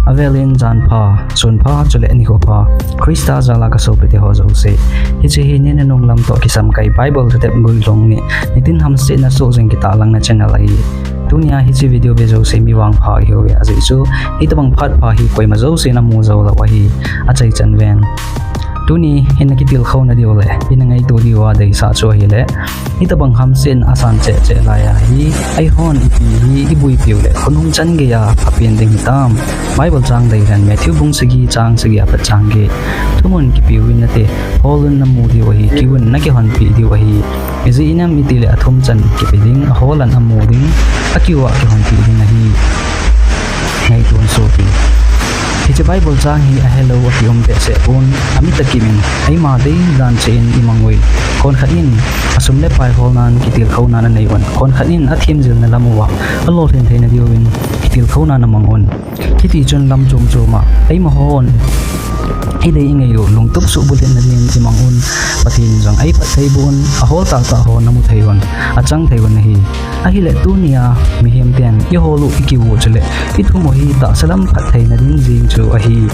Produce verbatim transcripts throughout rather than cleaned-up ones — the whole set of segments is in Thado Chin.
Avelin jan pha, sun pha, chule nikho pha, Christa jal a ka sopite ho jouse. Hiche hi ni nunung lam toh kisam kai Bible thutep guilhung ni, nitin hamsetna soh jing kitah langna channel ahi. Tunia hiche video ve jouse mi vangpha ihiuve, ajeh chu hitobang phat pha hi koima jousen amu jou lou ahi, achaichan ven. Tuni hin na kitilkhouna diu le, hin na ngaito diu a deisah chu ahile, hitobang hamsetna asan cheh cheh lai a hi, eihon ipi hi iboipiu le, khonung chan geiya phapen ding hitam. Bible chang dei hen, Matthew bung sagi chang sagi apat chang get. Thumun kipeuvin nate, holun namu diu ahi, kiuvin nakihonpeh diu ahi. Ijeh inem itile athum chan kipe ding, aholan amu ding, akiu a kihonpeh ding ahi. Ngaito un sopi. Hiche Bible chang hi ahelou akium behseh pon, ami takimin, eima dei dan cheh in imang uvin. Konkhat in asum le pai holnan kitilkhounan anei un. Konkhat in athemjilna lam uva alolhin theina diuvin kitilkhounan amang un. Hitichun lam chom chom a eimahon idei ingailu lungtup suhbulhitna dingin imang un. Pathen in jong eiphattheiboh un, ahol tahtah ho namu thei un, achang thei un ahi. Ahile tunia mihem ten ihol u, ikiu u chule ithum u hi tahsa lam phattheina ding jeng chu ahi.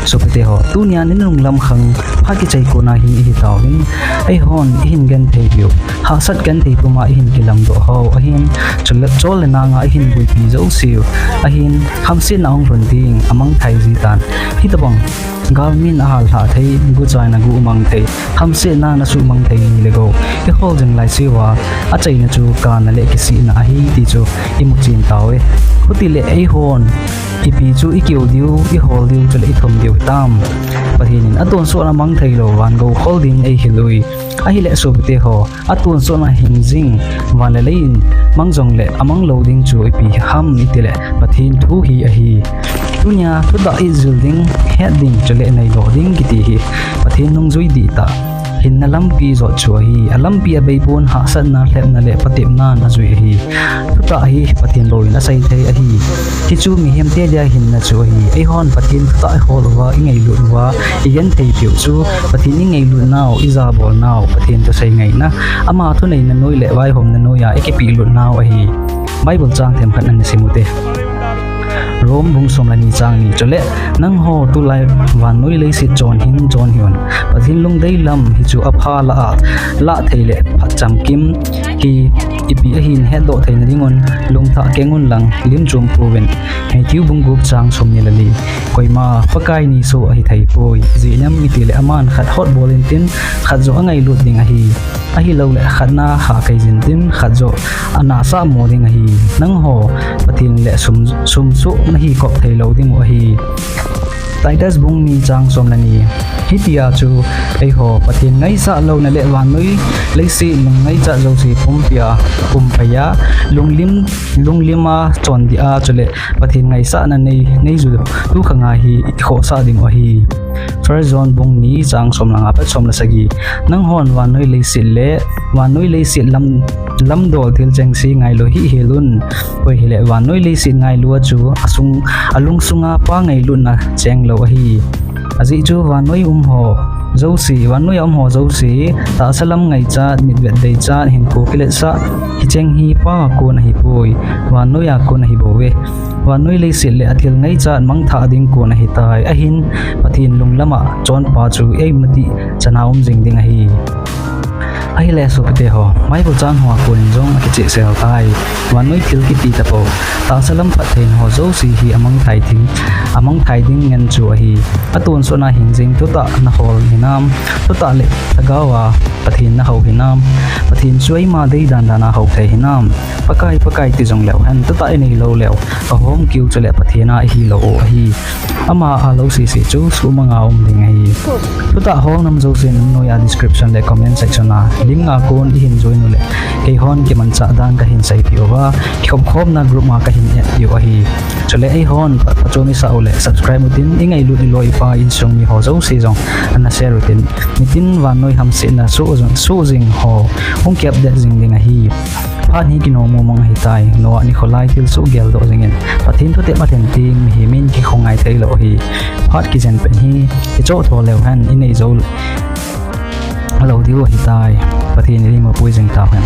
Sopite ho, tunia ni nunung lam khang phat kichai kona hin ihi tauvin, eihon ihin genthei piu, hahsat genthei puma ihin kilamdoh hou ahin, chule chol le nanga ihin boipi jouseu ahin, hamsetna ahung lhun ding amangthai jitan. Hitobang galmin ahallhah thei, guchaina gu umang thei, hamsetna nasuhmang thei ni le gou ihol jing laiseuva, achaina chu kana le kisihna ahi ti chu imuchen tauve. Chutile eihon ipi chu ikiu diu, ihol diu chule ithum diu hitam. Pathen in atonsot a mangthai lou van gou khol ding eihil ui. Ahile sopite ho, atonsot a hing jing van le lei in mang jongle amang lou ding chu ipi ham itile Pathen thu hi ahi. Tunia thutah ijil ding, het ding chule neidoh ding kiti hi Pathen nungjui dihtah hinna lampi jot chu ahi. Alampi abeipon, hahsatna, lhepna le patepnan ajui ahi. Thutah hi Pathen bou in asei thei ahi. Hichu mihemte dia hinna chu ahi. Eihon Pathen thutah ihol uva, ingailut uva, igenthei piu chu Pathen ingailut nau, ijabolnau, Pathen thusei ngaina, ama thuneina noi le vaihomna noiya ikipehlut nau ahi. Bible chang themkhat ana sim ute. Rome bung som le ni chang ni. Chule nangho tulai vannoi leiset chon hin chon hih un. Pathen lungdei lam hichu apha lah a, lah thei le phat chamkim hi ipi ahin hetdoh theina dingun lungthah keng unlang lim chom pouvin. Matthew bung gup chang som ni le li. Koima Pakai ni soh ahithei poi. Ijeh inem itile aman khat hot bol intin, khat joh angailut ding ahi. Ahilouleh khatna hahkai jin tin, khat joh anahsah mo ding ahi. Nangho Pathen le sum, sum soh nahikop theilou dingu ahi. Titus bung ni chang som le ni. Hitia chu eiho Pathen ngaisah louna le vannoi leiset lung ngaichat jouse pumpia pumpaiya, lunglim, lunglima chondih a chule Pathen ngaisahna nei, neiju tukhanga hi ikhohsah dingu ahi. First John bung ni chang som le nga pat som le sagi. Nanghon vannoi leiset le vannoi leiset lam, lamdol thil chengse ngailu hih helun. Koi hileh vannoi leiset ngailu a chu asung, alung sunga Pa ngailutna chenglou ahi. Ajeh chu vannoi umho jouse, vannoi a umho jouse, tahsa lam ngaichat, mitvet deichat, hinkho kiletsah, hicheng hi Pa a kon ahipoi, vannoi a kon ahibouve. Vannoi leiset le athil ngaichat mangthah ding kon ahitai. Ahin Pathen lunglama chonpa chu eimatih chana um jing ding ahi. Ahile sopite ho, Bible chang hoa konin jong akichehsel tai. Vannoi thil kiti tapou, tahsa lam phattheina ho jouse hi amangthai ding, amangthai ding ngen chu ahi. Atonsotna hing jing thutah nahol hinam, thutah le thagao a Pathen nahou hinam, Pathen chu eima deidan dan a hou thei hinam, Pakai, Pakai ti jongleu hen, thutah inei louleu, ahom kiu chule Pathen a ihilou u ahi. Ama a lou sese chu suhmanga um ding ahi. Thutah holnam jousen noiya description le comment section a link a kon ihin join uleh, keihon kimanchah dan kahin seipeh uva, kikhopkhopna group a kahin add peh u ahi. Chule eihon pha, phachom isah uleh subscribe utin, ingailut iloi ipai insung miho jouse jong ana share utin, nitin vannoi hamsetna soh jing, soh jing ho hung ki update jing ding ahi. Phat hi kinom mong mong ahitai. Noah nikho lai thilsoh geldoh jingin Pathen thutep alhen teng mihem in kikhongai theilou ahi. Phat kijen pen hi ichoh tho leu hen inei jou lou diu ahitai. Pathen in eimapui jing tauhen.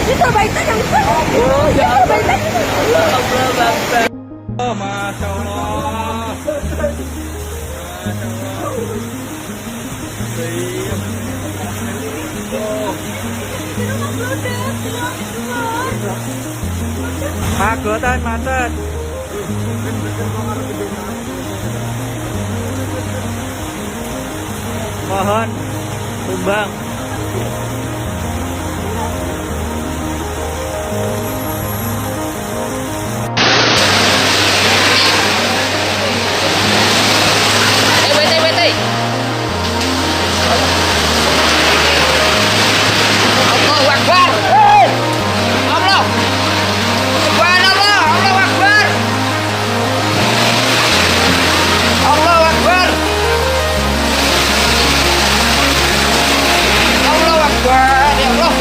Kita baita yang itu. Kita baita. Allahu Akbar. Oh, Masya Allah. Masya Allah. Baik. Oh. Mago tan, mantan. Mohon tumbang. Eh, bete, bete. Allahu Akbar. Allah. Subhanallah. Allahu Akbar. Allahu Akbar. Allahu Akbar. Ya Allah.